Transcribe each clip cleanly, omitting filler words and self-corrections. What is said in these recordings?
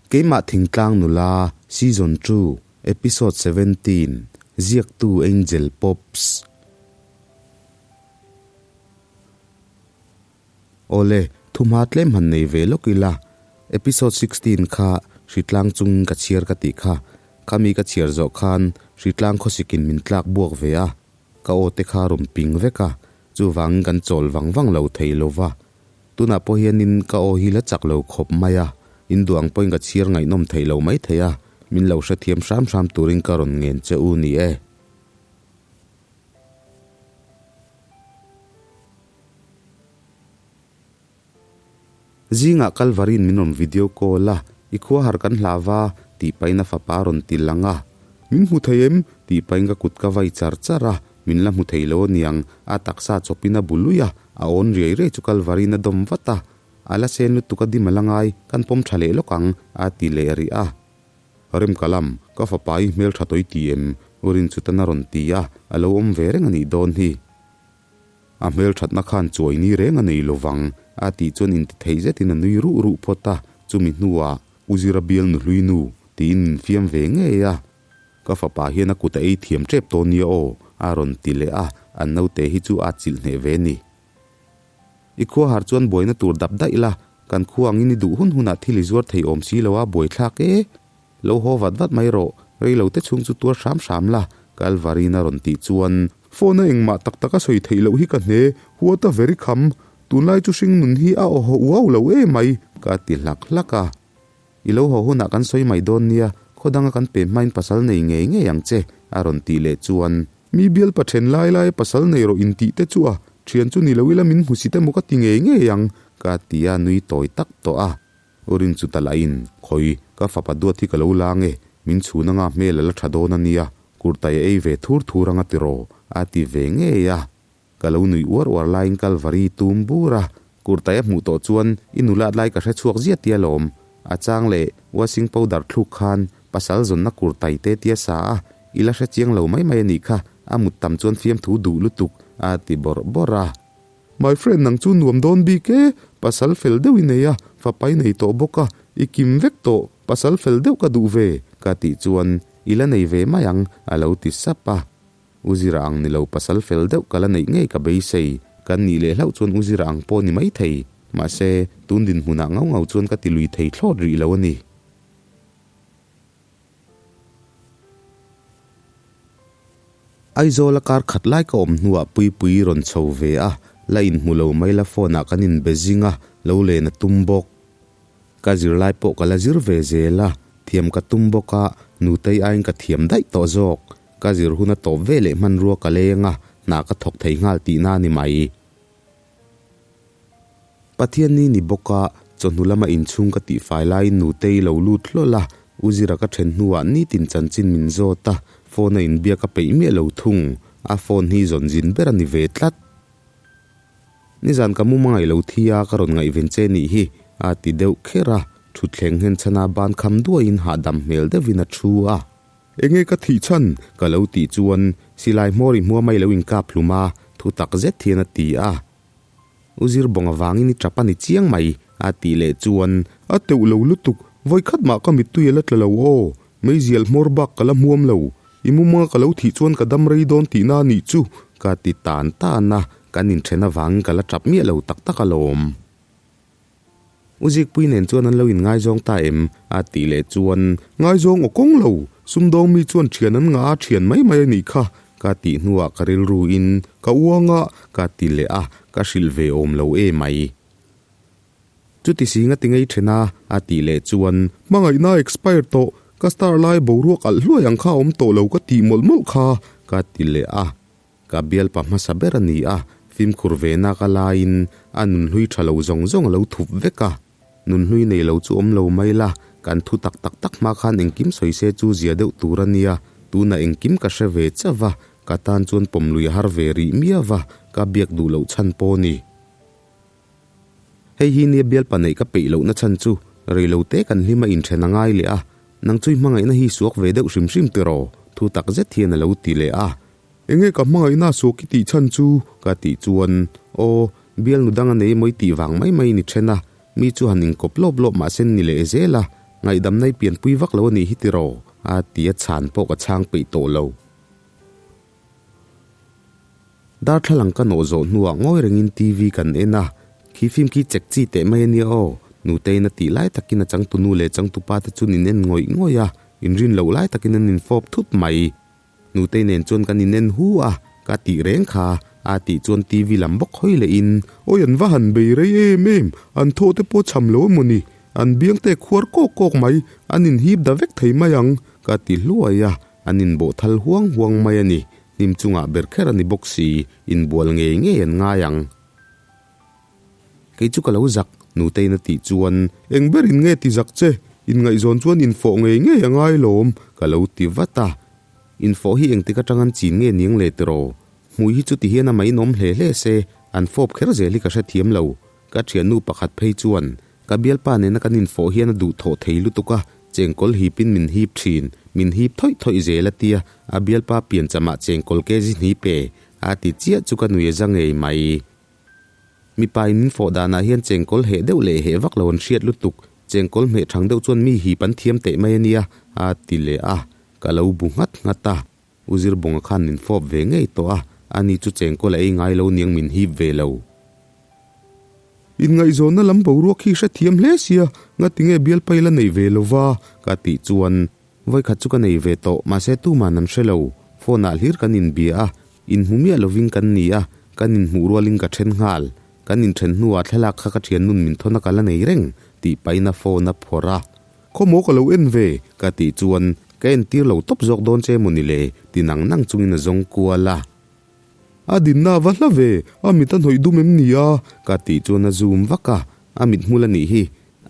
Keimah Thingtlang Nula Season 2 Episode 17 Ziaktu Angel Pops. Awle, thumha tlem han nei ve lawk ila, Episode 16 kha hritlang chungin ka chhiar ka tih kha, khami ka chhiar zawh khan hritlang khawsikin min tlak buak ve a, ka aw te kha rawn ping vek a, chuvangin kan chawl vang vang lo thei lo va. Tunah pawh hianin ka aw hi la chak lo khawp mai a, in duh ang pawhin ka chhiar ngaihnawm theih lo mai thei a, min lo hrethiam hram hram turin ka rawn ngen che u ni e. Zingah Kalvarin min rawn video call a, I khua har kan hlah va, tih pahin a fapa a rawn ti lang a. Min hmu thei em? tih pahin ka kut ka vai char char a, min la hmu thei lo aniang, a taksa chawpin a bu lui a, a awn riai riai chu Kalvarin a dawm vat a. A la sen lutuk a dim a la ngai, kan pawm tha leh lawk ang, a ti leh rih a. Remkalam, ka fapa i hmel tha tawi ti em? Urinchutan a rawn ti a, a lo awm ve reng a nih dawn hi. A hmelthatna khan chuai ni reng a nei lovang, a tih chuan intithei zetin a nui ruh ruh phawt a, chumi hnuah, U Zira bial nu hlui nu, tiin min fiam ve ngei a. Ka fapa hian a kut a ei thiam tep tawh nia aw, a rawn ti leh a, an naute hi chu a chilh hneh ve ni. I khua har chuan buaina tur dap daih la, kan khua angin i duh hun hunah thil i zuar thei awm si lo a, buaithlak e. Lo haw vat vat mai rawh, reilo te chhung chu tuar hram hram la, Kalvarin a rawn tih chuan. Phone a engmah tak tak a sawi theih loh hi ka hne, huat a very kham, tunlai chu hring nun hi a awhaw uau lo e mai. Ka ti hlak hlak a, I lo haw hunah kan sawi mai dawn nia, khaw danga kan pe hmain pasal nei ngei ngei ang che, a rawn tih leh chuan. Mi bial pa then lai lai pasal nei rawh intih te chu a, thian chu ni lo ila min hmusit emaw ka ti ngei ngei ang, ka ti a nui tawi tak tawh a. Urin chu ta lahin, Khawi, ka fapa duat hi ka lo la nge, min chhun anga hmel a la tha dawn a nia, kurtai a ei ve thur thur anga tiraw, a ti ve ngei a. Ka lo nuih uar uar laiin Kalvari tum bur a, kurtai a hmuh tawh chuan i nulat lai ka hre chhuak ziah tia lawm. A chang leh washing powder thluk khan pasal zawnna kurtai te tia sa a, i la hre chiang lo mai mai a nih kha, a mut tam chuan fiamthu duh lutuk, a ti bawrh bawrh a. My friend nang chu nuam dawn bik e, pasal fel deuh i nei a, fapa i nei tawh bawk a, i kim vek tawh, pasal fel deuh ka duh ve, ka tih chuan i la nei ve mai ang, a lo ti sap a. U Zira ang ni lo pasal fel deuh ka la neih ngei ka beisei, kan nih leh hlauh chuan U Zira ang pawh ni mai thei, mahse tun dinhmunah ngau ngau chuan ka ti lui thei thlawt rih lo a ni. Aizawla kar khat lai ka awm hnuah Puipuii rawn chho ve a, la inhmu lo mai la phone ah kan inbe zing a, lo len a tum bawk. Ka zirlai pawh ka la zir ve zel a, thiam ka tum bawk a, nutei aiin ka thiam daih tawh zawk. Ka zir hun a tawp ve leh hmanrua ka leng a, hna ka thawk thei nghal tihna a ni mai. Pathian ni ni bawk a, chawhnu lama inchhung ka tihfai laiin nutei lo lut hlawl a, U Zira ka then hnuah nitin chanchin min zawt a, phone a inbiak a peih miah lo thung, a phone hi zawn zin ber a ni ve tlat. Nizan ka mum a ngaih lo thi a, ka rawn ngaihven che nih hi, a ti deuh kher a, thutthleng nghen chhana ban kham duaiin hahdam hmel deuhin a thu a. Enge ka thih chhan? Ka lo tih chuan silai hmawr i hmua mai lo inkap hlum a, thu tak zet hian a ti a. U Zir bawng avangin i tap a ni chiang mai, a tih leh chuan. A teuh lo lutuk, vawikhat mah ka mittui a la tla lo aw, meizial hmawr bak ka la hmuam lo, i mumanga ka lo thih chuan ka dam rei dawn tihna a nih chu, ka ti tan tan a, kan inthen avangin ka la tap miah lo tak tak alawm. U Zikpui nen chuan an lo inngaizawng ta em? a tih leh chuan. Ngaizawng aw kawng lo, sumdawng mi chuan thian an ngah a thian mai mai a nih kha, ka tih hnuah ka rilruin ka uang a, ka ti leh a, ka hrilh ve awm lo e mai. Chuti si nga ti ngei then a, a tih leh chuan. Hmangaihna a expire tawh, ka star lai boruak alh hluai ang kha a awm tawh lo ka tih mawlh mawlh kha, ka ti leh a. Ka bialpa hmasa ber a ni a, fimkhur ve nak a laiin a nunhlui tha lo zawng zawng a lo thup vek a. Nunhlui nei lo chu awm lo mai la, kan thu tak tak tak hma khan engkim sawi se chu zia deuh tur a nia, tunah engkim ka hre ve chauh va, ka tan chuan pawmlui a har ve rih miau va, ka biak duh loh chhan pawh a ni. Hei hi nia bialpa neih ka peih lohna chhan chu reilote kan hlim a inthen a ngai leh a, nang chu i hmangaihna hi suak ve deuh hrim hrim tiraw? Thu tak zet hian a lo ti leh a. Enge ka hmangaihna suak i tih chhan chu? Ka tih chuan, Aw, bialnu dang a nei mawi tih vang mai mai ni then a, mi chu han inkawp lawp lawp mah sen ni leh zel a. Ngaihdamna i pianpui vak lo a nih hi tiraw? A ti a chhan pawh ka chhang peih tawh lo. Darthlalang ka nawh zawh hnuah ngawi rengin TV kan en a, khi film khi chek chi teh mai a nia aw, Nuteiin a tih lai takin a changtunu leh changtupa te chuan in en ngawih ngawih a, inrin loh lai takin an infawp thut mai. Nutei nen chuan kan inen hu a, ka tih reng kha, a tih chuan TV lam bawk hawi lehin. Awi an va han bei rei em em, an thaw te pawh cham lo emaw ni, an biang te khuar kawk kawk mai, an inhip da vek thei mai ang, ka ti hluai a, an inbawh thal huang huang mai a ni, hnim chungah ber kher a ni bawk si, inbual ngei ngei an ngai ang. Kei chu ka lo zak, Nuteiin a tih chuan. Eng berin nge ti zak che? Inngaihzawn chuan infawh ngei ngei a ngai lawm, ka lo ti vat a. Infawh hi engtik atang an chin nge niang le tiraw? Hmui hi chuti hian amah inawm hle hle se, an fawp kher zel hi ka hrethiam lo. Ka thiannu pakhat phei chuan, Ka bialpa nena kan infawh hian a duhthawh thei lutuk a, chengkawl hipin min hip thin, min hip thawih thawih zel a tia, a bialpa pianchamah chengkawl kg hni pe, a ti chiah chu ka nui a za ngei mai. Mipa in min fawh danah hian chengkawl heh deuh leh heh vak lo an hriat lutuk, chengkawl hmeh thang deuh chuan mi hip an thiam teh mai a nia, a ti leh a, ka lo bu nghat nghat a. U Zirbawnga khan min fawp ve ngei tawh a, ani chu chengkawl a ei ngai lo niang min hip ve lo. Inngaihzawnna lam boruak hi hrethiam hle sia, ngatinge bialpai la nei ve lova? ka tih chuan, Vawikhat chu ka nei ve tawh, mahse tuman an hre lo. Phone ah hlir kan inbia a, inhmu miah lovin kan ni a, kan inhmuh rualin ka then nghal. Kan inthen hnuah thlalak kha ka thiannun min thawn a ka la nei reng, tih pahin a phone a phawrh a. Khawmaw ka lo en ve? Ka tih chuan, Ka entir lo tawp zawk dawn che maw ni le? ti nang nang chungin a zawng kual a. A dinna a va hla ve, a mit a hnawih dum em ni a? Ka tih chuan a zoom vak a, a mithmul a nih hi.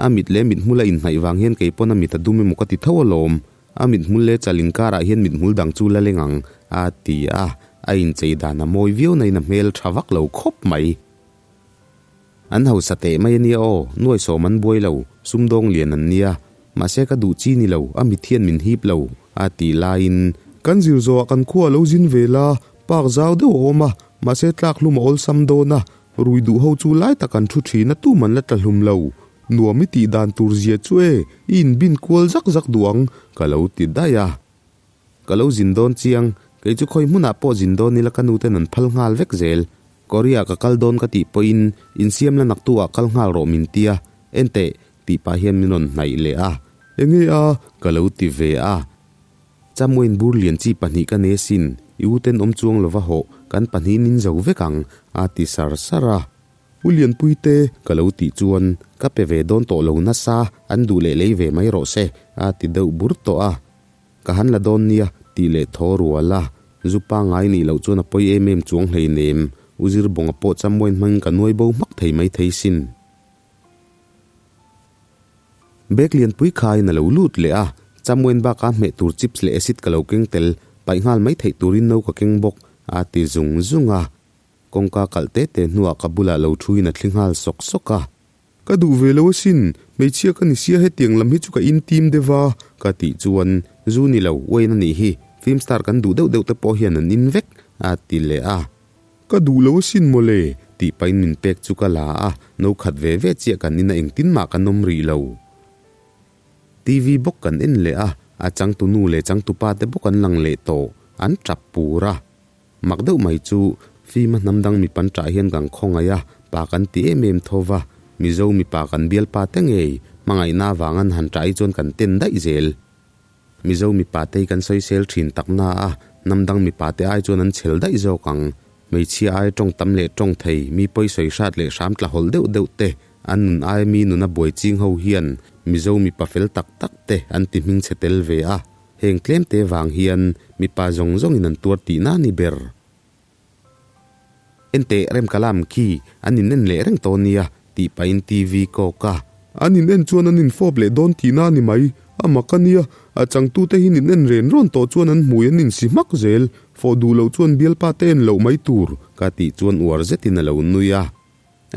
A mit leh mithmul a inhnaih vang hian kei pawn a mit a dum emaw ka ti tho alawm. A mithmul leh chal inkarah hian mithmul dang chu la leng ang, a ti a, a inchei dan a mawi viau nain a hmel tha vak lo khawp mai. An hausa teh mai a nia aw, nuaisawm an buai lo, sumdawng lian an nia. Mahse ka duh chi ni lo, a mit hian min hip lo, a tih laiin. Kan zir zawhah kan khua lo zin ve la, park zau deuh a awm a, mahse tlak hlum a awlsam dawn a, Rui duh ho chu lai tak an thu thin a tum an la tla hlum lo. Nuam i tih dan tur zia chu e, i inbin kual zak zak duh ang, ka lo ti daih a. Ka lo zin dawn chiang, kei chu khawi hmunah pawh zin dawn ila ka nu ten an phal nghal vek zel. Korea ka kal dawn ka tih pawhin insiam la naktu ah kal nghal rawh min tia, enteh, tih pah hian min rawn hnaih leh a. Enge a? Ka lo ti ve a. Chamuain bur lian chi pahnih ka nei asin, i u ten awm chuang lova hawh, kan pahnihin in zo vek ang, a ti sar sar a. U Lianpuite, ka lo tih chuan, ka pe ve dawn tawh lo nasa, an duh leh lei ve mai rawh se, a ti deuh bur tawh a. Ka han la dawn nia, tih leh thaw rual a. Zu pangngai nih loh chuan a pawi em em chuang hleinem, U Zirbawnga pawh Chamuain hmangin ka nuai bo hmak thei mai thei sin. Bag lianpui khain a lo lut leh a, Chamuain baka hmeh tur chips leh acid ka lo keng tel, paih nghal mai theih turin no ka keng bawk, a ti zung zung a. Kawngka kalh te te hnuah ka bulah lo thuin a thli nghal sawk sawk a. Ka duh ve lo asin, hmeichhia ka ni sia hetiang lam hi chu ka intim deuh a, ka tih chuan, Zu ni lo, Wayne a nih hi, film star kan duh deuh deuh te pawh hian an in vek, a ti leh a. Ka duh lo asin mawle, tih pahin min pek chu ka la a, no khat ve ve chiah kan ina engtin mah kan awm rih lo. TV bawk kan en leh a, a changtu nu leh changtu pa te bawk an lang leh tawh, an tap pur a. Mak deuh mai chu, fima hnam dang mipa an tah hian kan khawngaih a, pa kan ti em em tho va, Mizo mipa kan bialpa te ngei, hmangaihna avang an han tah hi chuan kan ten daih zel. Mizo mipa te hi kan sawisel thin tak na a, hnam dang mipa te ai chuan an chhel daih zawk ang. Hmeichhia ai tawng tam leh tawng thei, mi pawi sawi hrat leh hram tla hawlh deuh deuh te, an nun aia mi nuna buai ching ho hian Mizo mipa fel tak tak te an ti hming chhe tel ve a. Heng tlem te vang hian mipa zawng zawngin an tuar tihna ni ber. Enteh Remkalam khi an in en leh reng tawh nia tih pahin TV kawk a. An in en chuan an infawp leh dawn tihna a ni mai. A mak a nia, a changtute hi in en ren rawn tawh chuan an hmui an insi hmak zel. Fawh duh loh chuan bialpa te en loh mai tur. Ka tih chuan uar zetin a lo nui a.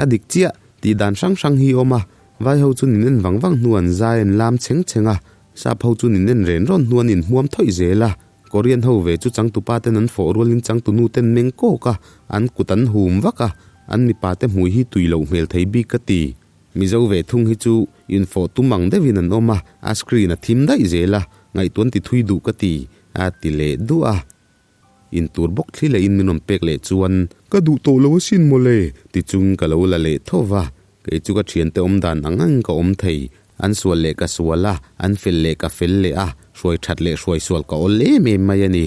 A dik chiah, tih dan hrang hrang hi awm a, vai ho chu nin en vang vang hnu an zai an lam chheng chheng a, sap ho chu nin en ren rawn hnu an inhmuam thawih zel a. Korean ho ve chu changtupa ten an fawh rualin changtunu ten meng kawk a, an kut an hum vak a, an mipa te hmui hi tui loh hmel thei bik ka ti. Mizo ve thung hi chu infawh tum ang deuhin an awm a, a screen a thim daih zel a, ngaihtuan ti thui duh ka ti, a ti leh duah a. In tur bawk thli leh in min rawn pek leh chuan. Ka duh tawh lo asin mawle. Ti chung ka lo la leh tho va, kei chu ka thiante awm dan ang ang ka awm thei, an sual leh ka sual a, an fel leh ka fel leh a, hruai that leh hruai sual ka awl em em mai a ni.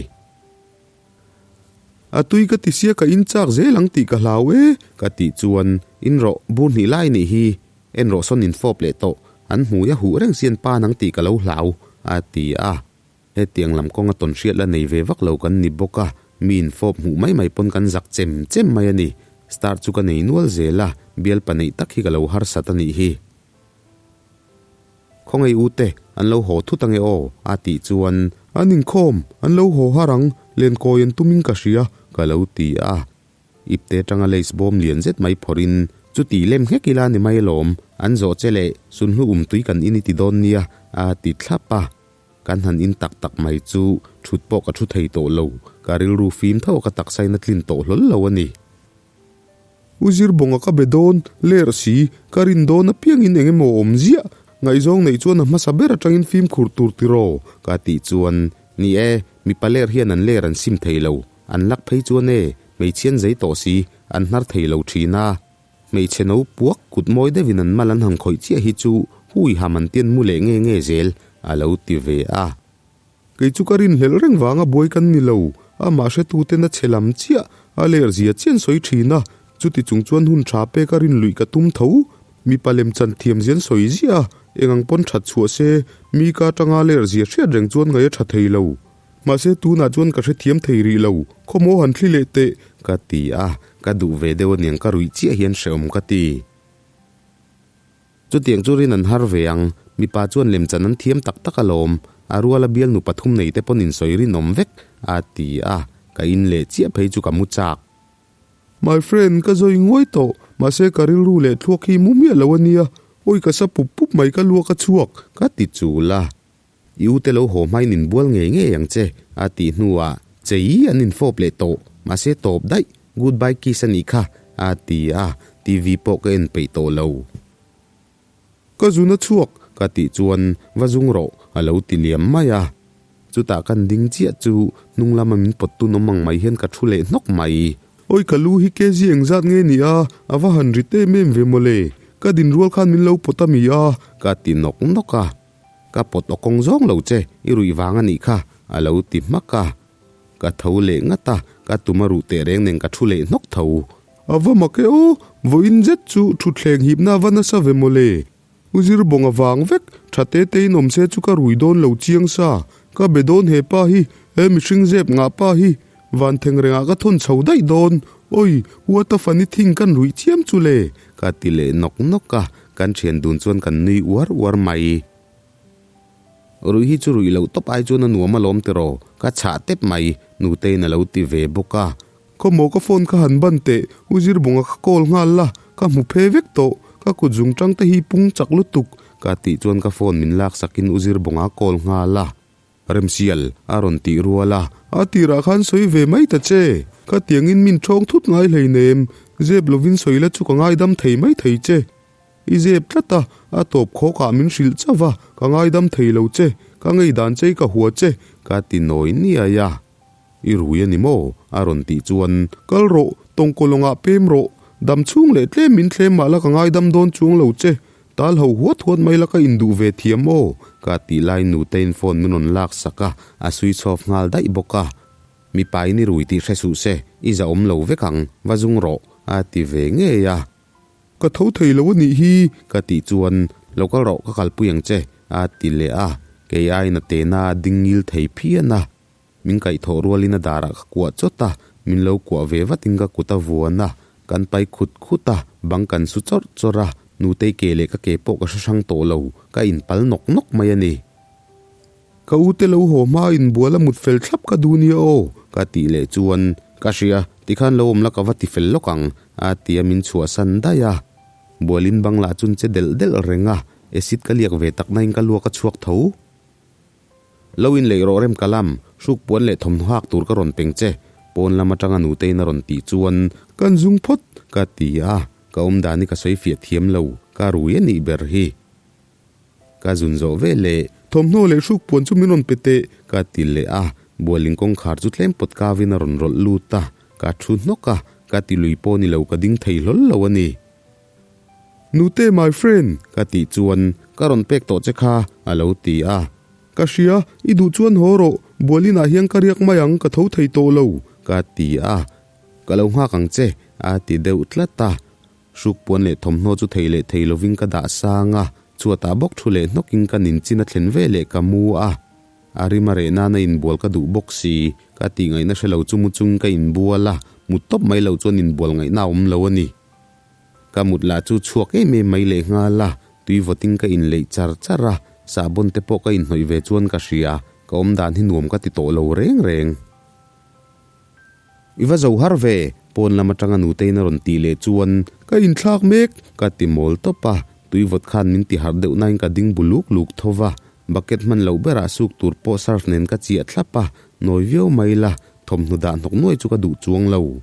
A tui ka ti sia ka in chak zel ang tih ka hlau e. Ka tih chuan, In rawh, bur hnih lai nih hi, en rawh sawn in fawp leh tawh, an hmui a huh reng sian pan ang tih ka lo hlau, a ti a. Hetiang lam kawnga tawn hriat la nei ve vak lo kan ni bawk a, mi in fawp hmuh mai mai pawn kan zak chem chem mai a ni. Star chu ka nei nual zel a, bialpa neih tak hi ka lo harsat a nih hi. Khawngaih u te, an lo haw thut ange aw, a tih chuan. An inkhawm, an lo haw har ang, lenkawi an tumin ka hria, ka lo ti a. Ipte atanga lace bawm lian zet mai phawrhin, Chuti lem nghek ila ni mai alawm, an zawh che leh sunhlu umtui kan in i ti dawn nia, a ti thlap a. Kan han in tak tak mai chu thut pawh ka thu thei tawh lo, ka rilru fim tho a ka taksain a tlin tawh hlawl lo a ni. U Zirbawnga ka be dawn, ler si, ka rin dawn apiangin eng emaw awm ziah, ngaihzawng neih chuan a hmasa ber atangin fimkhur tur tiraw? Ka tih chuan, Ni e, mipa ler hian an ler an sim thei lo, an lak phei chuan e, hmeichhian zei tawh si, an hnar thei lo thin a. Hmeichhe no puak kut mawi deuhin an mal an han khawih chiah hi chu hui ham an tian mu leh nge nge zel, a lo ti ve a. Kei chu ka rinhlelh reng vanga buai kan ni lo, amah hretuten a chhe lam chiah, a ler zia chian sawi thin a, chuti chung chuan hun tha pek a rinluih ka tum tho. Mipa lem chan thiam zian sawi ziah a, eng ang pawn that chhuah se, mi ka atanga ler zia hriat reng chuan ngaih a tha thei lo. Mahse tunah chuan ka hrethiam thei rih lo, khawmaw han thli leh teh. Ka ti a, ka duh ve deuh aniang ka ruih chiah hian hrehawm ka ti. Chutiang chu rin an har ve ang, mipa chuan lemchan an thiam tak tak alawm, a ruala bialnu pathum nei te pawn insawi rinawm vek, a ti a, ka in leh chiah phei chu ka mu chak. My friend, ka zawi nguai tawh, mahse ka rilru leh thluak hi mu miah lo a nia, awi ka sa pup pup mai ka luak a chhuak. Ka ti chul a, i u te lo haw hmain inbual ngei ngei ang che, a tih hnuah chei an infawp leh tawh, mahse tawp daih, goodbye kiss a nih kha, a ti a, TV pawh ka en peih tawh lo. Ka zun a chhuak, ka tih chuan va zung rawh, a lo ti liam mai a. Chutah kan ding chiah chu hnung lama min pawt tun awm ang mai hian ka thu leh hnawk mai. Awi ka lu hi kg engzat nge ni a, a va han rit em em ve mawle, ka din rual khan min lo pawt a mi a? Ka ti nawk nawk a. Ka pawt aw kawng zawng lo che, i ruih vang a nih kha, a lo ti hmak a. Ka tho leh ngat a, ka tum a ruh teh reng nen ka thu leh hnawk tho. A va mak e aw, vawiin zet chu thutthleng hipna a va nasa ve mawle. U Zirbawnga vang vek, tha te te in awm se chu ka rui dawn lo chiang sa. Ka be dawn he pa hi, he mihring zep ngah pa hi, van theng rengah ka thawn chho daih dawn. Oi, what a funny thing kan ruih chiam chu le. Ka ti leh nawk nawk a, kan thian dun chuan kan nui uar uar mai. Ruih hi chu ruih loh tawp ai chuan a nuam alawm tiraw, ka chhah tep mai, Nuteiin a lo ti ve bawk a. Khawmaw ka phone kha han ban teh, U Zirbawnga kha call nghal la, ka hmu phe vek tawh, ka kut zung tang te hi pung chak lutuk. Ka tih chuan ka phone min lak sakin U Zirbawnga call nghal a. Remsial, a rawn tih rual a. A tirah khan sawi ve mai ta che, ka tiangin min ṭhawng thut ngai hleinem, zep lovin sawi la chu ka ngaidam thei mai thei che. I zep tlat a, a tawp khawkah min hrilh chauh a, ka ngaidam thei lo che, ka ngei dan che i ka hua che. Ka ti nawi niai a, I rui a ni maw? a rawn tih chuan. Kal rawh, tawngkawlawngah pem rawh, dam chhung leh tlem min thlem mah la ka ngaidam dawn chuang lo che, tal ho huat huat mai la ka induh ve thiam aw, ka tih lai nuteiin phone min rawn lak sak a, a switch off nghal daih bawk a. Mipa in i rui tih hre suh se, i zahawm lo vek ang, va zung rawh, a ti ve ngei a. Ka tho thei lo a nih hi, ka tih chuan, Lo kal rawh, ka kalpui ang che, a ti leh a. Kei aiin a tena a ding ngil thei phian a. Min kaihthawh rualin a darah ka kuah chawt a, min lo kuah ve vatin ka kut a vuan a. Kan pai khut khut a, bang kan su chawrh chawrh a, nutei ke leh ka ke pawh ka hre hrang tawh lo, ka inpal nawk nawk mai a ni. Ka u te lo haw hma inbual a mut fel thlap ka duh nia aw, ka tih leh chuan, Ka hria, tikhan lo awm la ka va ti fel lawk ang, a ti a min chhuahsan daih a. Bualin bang lah chun che delh delh reng a, acid ka liak ve tak nain ka luak a chhuak tho. Lo inleih rawh rem ka lam, hruk puan leh thawmhnaw hak tur ka rawn peng che, pawn lam atanga nuteiin a rawn tih chuan, Kan zung phawt, ka ti a. Ka awm dan hi ka sawi fiah thiam lo, ka rui a nih ber hi. Ka zun zawh ve leh. Thawmhnaw leh hruk puan chu min rawn pe teh. Ka ti leh a, bualin kawngkhar chu tlem pawt kavin a rawn rawlh lut a, ka thu hnawk a, ka ti lui pawh ni lo ka ding thei hlawl lo a ni. Nute my friend! Ka tih chuan ka rawn pek tawh che kha a lo ti a. Ka hria, i duh chuan haw rawh, bualinah hian ka riak mai ang, ka tho thei tawh lo. Ka ti a, ka lo nghak ang che a ti deuh tlat a. Hruk puan leh thawmhnaw chu thei leh thei lovin ka dah sang a, chhuatah bawk thu leh hnawkin ka ninchin a thlen ve leh ka mu a. A rim a reh nana inbual ka duh bawk si, ka tih ngaihna hre lo chu mu chungin ka inbual a, mut tawp mai loh chuan inbual ngaihna a awm lo a ni. Ka mut lah chu chhuak em em mai leh nghal a, tui vawtin ka inleih char char a, sahbawn te pawh ka inhnawih ve chuan ka hria, ka awmdan hi nuam ka ti tawh lo reng reng. I va zo har ve, pawn lam atanga nuteiin a rawn tih leh chuan ka inthlak mek ka ti mawl tawp a, tui vawt khan min ti harh deuh nain ka ding bu luk luk tho va, bucket hman loh berah suk tur pawh surf nen ka chiah thlap a, nawi viau mai la, thawmhnaw dah hnawk nuai chu ka duh chuang lo.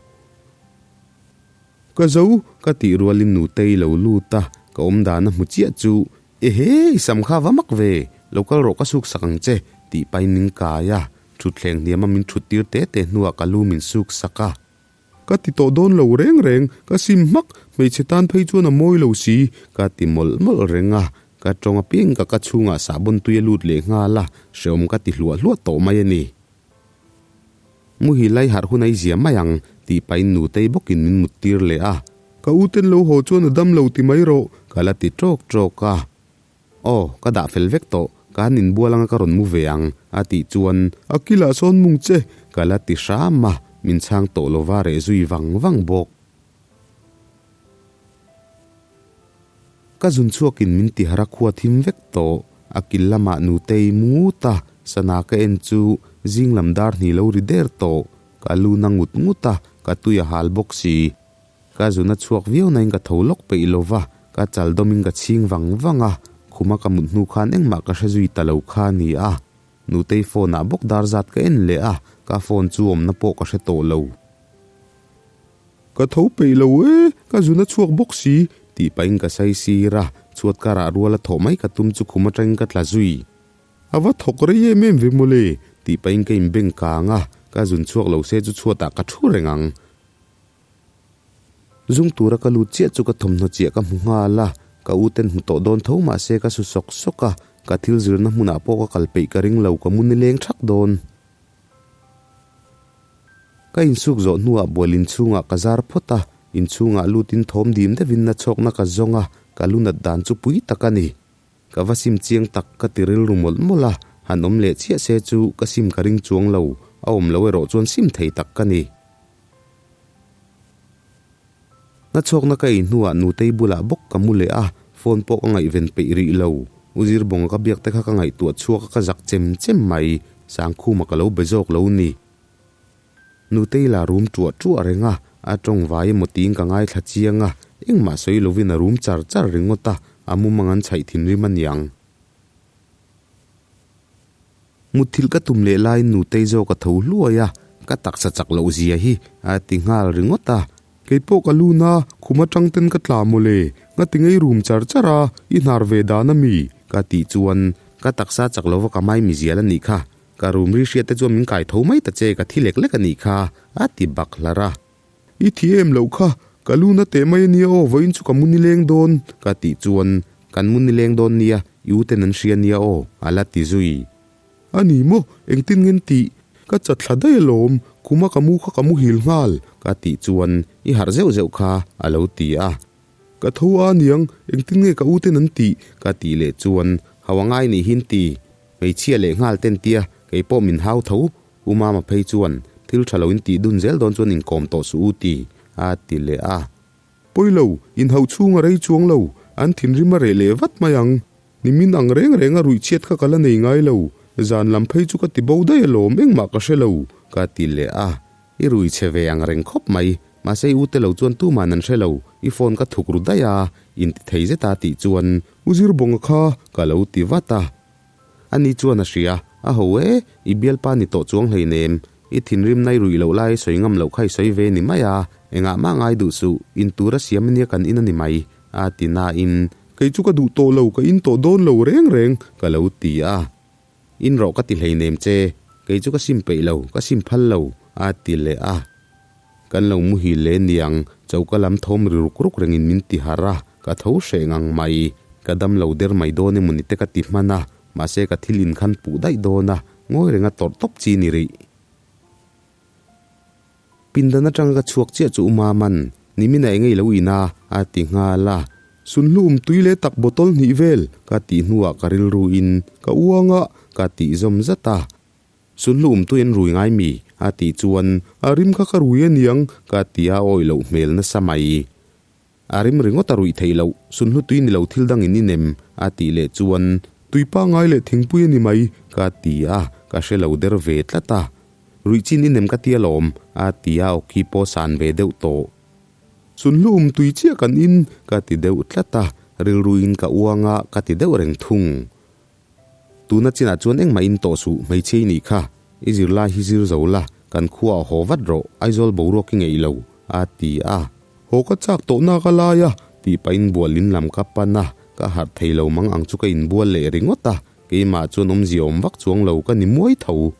Ka zo ka tih rualin nutei lo lut a, ka awm dan a hmu chiah chu Ehe, i sam kha va mak ve, lo kal rawh ka suk sak ang che, tih pahin min kai a, thutthleng hniama min thut tir te te hnuah ka lu min suk sak a. Ka ti tawh dawn lo reng reng, ka sim hmak, hmeichhe tan phei chuan a mawi lo si, ka ti mawlh mawlh reng a, ka tawng apiang ka ka chhungah sahbawn tui a lut leh nghal a, hreawm ka ti hluah hluah tawh mai a ni. Muhil lai harh hun a i zia mai ang, tih pahin nutei bawkin min mut tir leh a. Ka uten lo haw chuan a dam lo ti mai rawh. Ka la ti ṭawk ṭawk a. Aw, ka dah fel vek tawh, ka han inbual anga ka rawn mu ve ang, a tih chuan. A kilah sawn mung che. Ka la ti hram a, min chhang tawh lova reh zui vang vang bawk. Ka zun chhuakin min ti harh a khua thim vek tawh. A kil lamah nutei mu ngut a, sana ka en chu zing lam dar hni lo ri der tawh. Ka lu na ngut ngut a, ka tui a hal bawk si. Ka zun a chhuak viau nain ka tho lawk peih lo va, ka chal dawmin ka chhing vang vang a, khuma ka mut hnu khan engmah ka hre zui ta lo kha a ni a. Nutei phone ah bawk dar zat ka en leh a, ka phone chu awmna pawh ka hre tawh lo. Ka tho peih lo e, ka zun a chhuak bawk si, tih pahin ka sai sir a, chhuat karah rual a thawh mai ka tum chu khum atangin ka tla zui. A va thawk rei em em ve mawle, tih pahin ka inbeng kang a, ka zun chhuak lo se chu chhuatah ka thu reng ang. Zung tura ka lut chiah chu ka thawmhnaw chiah ka hmu nghal a, ka u ten hmu tawh dawn tho mahse ka su sawk sawk a, ka thil zirna hmunah pawh ka kal peih ka ring lo, ka mu nileng thak dawn. Ka insuk zawh hnuah bual inchhungah ka zar phawt a, inchhungah lutin thawm dim deuhin na chhawkna ka zawng a, ka lu nat dan chu pui tak a ni. Ka va sim chiang tak ka ti rilru mawlh mawlh a, han awm leh chiah se chu ka sim ka ring chuang lo, a awm lo erawh chuan sim thei tak ka ni. Na chhawkna ka ei hnuah nutei bulah bawk ka mu leh a, phone pawh ka ngaihven peih rih lo. U Zirbawnga ka biak te kha ka ngaihtuah chhuak a ka zak chem chem mai, Sangkhuma ka lo be zawk lo ni. Nutei la rum ṭuah ṭuah reng a, a ṭawng vai emaw tiin ka ngaithla chiang a, engmah sawi lovin a rum char char ringawt a, a mumang an chhaih thinrim a niang. Mutthilh ka tum leh laiin Nutei zawk a tho hluai a, ka taksa chak loh zia hi a ti nghal ringawt a. Kei pawh ka lun a, khum atang ten ka tla mawle, ngati ngei rum char char a, i hnar ve dan a mi? Ka tih chuan ka taksa chak lova ka mai mizial a nih kha, ka rum ri hriat te chuan min kai tho mai ta che, ka thi lek lek a nih kha, a ti bak hlar a. I thi em loh kha, ka lu na teh mai a nia aw, vawiin chu ka mu nileng dawn. Ka tih chuan, Kan mu nileng dawn nia, i u ten an hria nia aw, a la ti zui. A ni maw, engtin ngen tih? Ka chat thla daih alawm, khuma ka mu kha ka muhil nghal. Ka tih chuan, I harh zeuh zeuh kha, a lo ti a. Ka tho a niang, engtin nge ka u ten an tih? Ka tih leh chuan, Hau a ngai nih hin ti, hmeichhia leh nghal ten tia, kei pawh min hau tho, U Mama phei chuan, Thil tha lo in tih dun zel dawn chuan inkawm tawh suh u ti, a ti leh a. Pawi lo, inhauh chhung a rei chuang lo, an thinrim a reh leh vat mai ang. Nimin ang reng reng a ruih chhiat kha ka la nei ngai lo, zan lam phei chu ka ti bo daih alawm, engmah ka hre lo, ka ti leh a. I rui chhe ve ang reng khawp mai, mahse i ute lo chuan tuman an hre lo, i phone ka thuk ru daih a, inti thei zet a tih chuan, U Zirbawnga kha ka lo ti vat a. Ani chuan a hria, a ho e, i bialpa ni tawh chuang hleinem, I thinrim nai ruih loh lai sawi ngam loh kha i sawi ve ni mai a, engah mah ngai duh suh, in tur a siam ania kan in a ni mai, a ti nain. Kei chu ka duh tawh lo, ka in tawh dawn lo reng reng, ka lo ti a. In rawh ka ti hleinem che, kei chu ka sim peih lo, ka sim phal lo, a ti leh a. Kan lo muhil leh niang, choka lam thawm ri ruk ruk rengin min ti harh a, ka tho hreh ngang mai. Ka dam lo der mai dawn emawni te ka ti hman a, mahse ka thil in khan puh daih dawn a, ngawi renga tawrh tawp chi ni rih. Pindan atanga ka chhuak chiah chu Uma man, nimin a engei lo in a, a ti nghal a. Sunhlu um tui leh tak bottle hnih vel ka tih hnuah ka rilru in ka uang a, ka tih zawm zat a. Sunhlu um tui an rui ngai mi? a tih chuan a rim kha ka rui aniang ka ti a awih loh hmel nasa mai. A rim ringawt a ruih theih loh, sunhlu tui ni lo thil dang in inem a tih leh chuan tui pangngai leh thingpui a ni mai ka ti a, ka hre lo der ve tlat a. Ruih chin inem ka ti alawm a ti a, awki pawh san ve deuh tawh. Sunhlu um tui chiah kan in ka ti deuh tlat a, rilruin ka uang a ka ti deuh reng thung. Tuna chinah chuan engmah in tawh suh, hmeichhia i nih kha. I zirlai hi zir zo la, kan khuaah haw vat rawh, Aizawl boruak i ngeih lo, a ti a. Haw ka chak tawh nak a lai a, tih pahin bual in lam ka pan a, ka harh thei lo mang ang chu ka inbual leh ringawt a, keimah chuan awmzia awm vak chuang lo ka ni muai tho.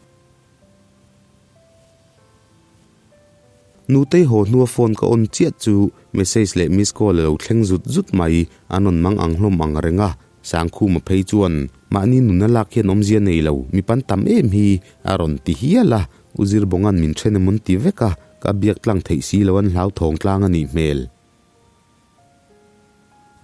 Nutei haw hnua phone ka on chiah chu message leh miss call a lo thleng zut zut mai, an rawn mang ang hlawm ang reng a, Sangkhuma phei chuan mahni nuna lak hian awmzia nei lo, mi pan tam em hi a rawn ti hial a, U Zirbawnga'n min then emawn ti vek a, ka biak tlang theih si lo an hlauthawng tlang a nih hmel.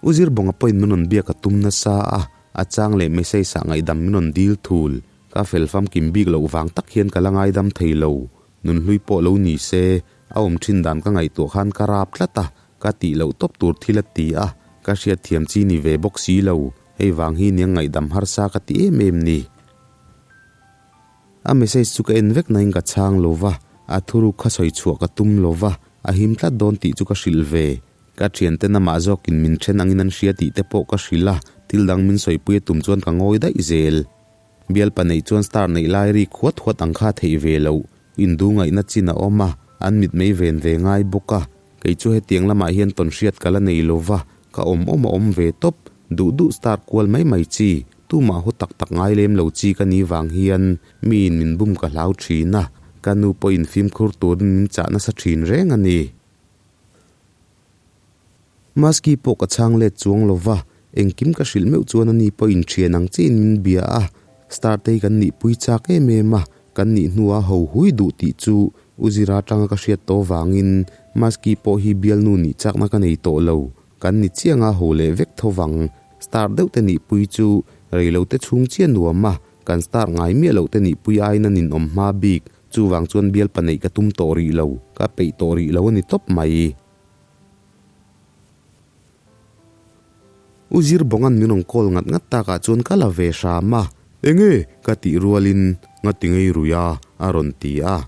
U Zirbawnga pawhin min rawn biak a tum nasa a, a chang leh message ah ngaihdam min rawn dil thul, ka fel famkim bik loh vang tak hian ka la ngaidam thei lo. Nunhlui pawh lo ni se, a awm thin dan ka ngaihtuah khan ka rap tlat a, ka tih loh tawp tur thil a ti a, ka hriatthiam chi ni ve bawk si lo, hei vang hi nia ngaihdam harsa ka ti em em ni. A message chu ka en vek nain ka chhang lo va, a thuruk kha sawi chhuah ka tum lo va, a him tlat dawn tih chu ka hrilh ve. Ka thiante namah zawkin min then angin an hria tih te pawh ka hrilh a, thil dang min sawipui a tum chuan ka ngawi daih zel. Bialpa neih chuan star neih lai rik huat huat ang kha theih ve loh, indu ngaihna chin a awm a, an mitmei ven ve ngai bawk a. Kei chu hetiang lamah hian tawn hriat ka la nei lo va, ka awm awm a awm ve tawp, duh duh star kual mai mai chi, tumah haw tak tak ngai lem lo chi ka nih vang hian miin min bum ka hlau thin a, ka nu pawhin fimkhur turin min chah nasa thin reng a ni. Maski pawh ka chhang let chuang lo va, engkim ka hrilh meuh chuan ani pawh inthian ang chiin min bia a, star te hi kan nihpui chak em em a, kan nih hnuah ho hui duh tih chu U Zira atanga ka hriat tawh vangin Maski pawh hi bialnu nih chakna ka nei tawh lo, kan ni chianga ho leh vek tho vang, star deuh te nihpui chu rei lo te chhung chiah nuam a, kan star ngai miah loh te nihpui aiin a ninawm hma bik, chuvang chuan bialpa neih ka tum tawh rih lo, ka peih tawh rih lo a ni tawp mai. U Zirbawnga'n min rawn call ngat ngat takah chuan ka la ve hram a. Enge? Ka tih rualin ngati ngei rui a, a rawn ti a.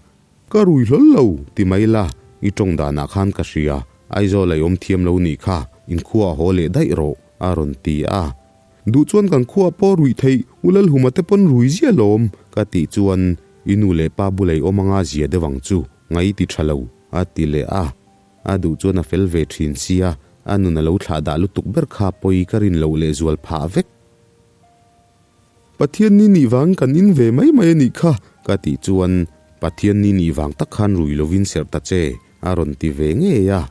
Ka rui hlawl lo, ti mai la, i tawng danah khan ka hria, Aizawl a i awm thiam lo nih kha, inkhua a haw leh daih rawh, a rawn ti a. Duh chuan kan khuaah pawh ruih theih, U Lalhuma te pawn rui ziah lawm, ka tih chuan i nu leh pa bula i awm anga zia deuh ang chu, ngai ti tha lo, a ti leh a. A duh chuan a fel ve thin sia, a nun a lo thlah dah lutuk ber kha pawi ka rin loh leh zual phah vek. Pathian ni nih vang kan in ve mai mai a nih kha, ka tih chuan Pathian ni nih vang tak khan rui lovin serh ta che, a rawn ti ve ngei a.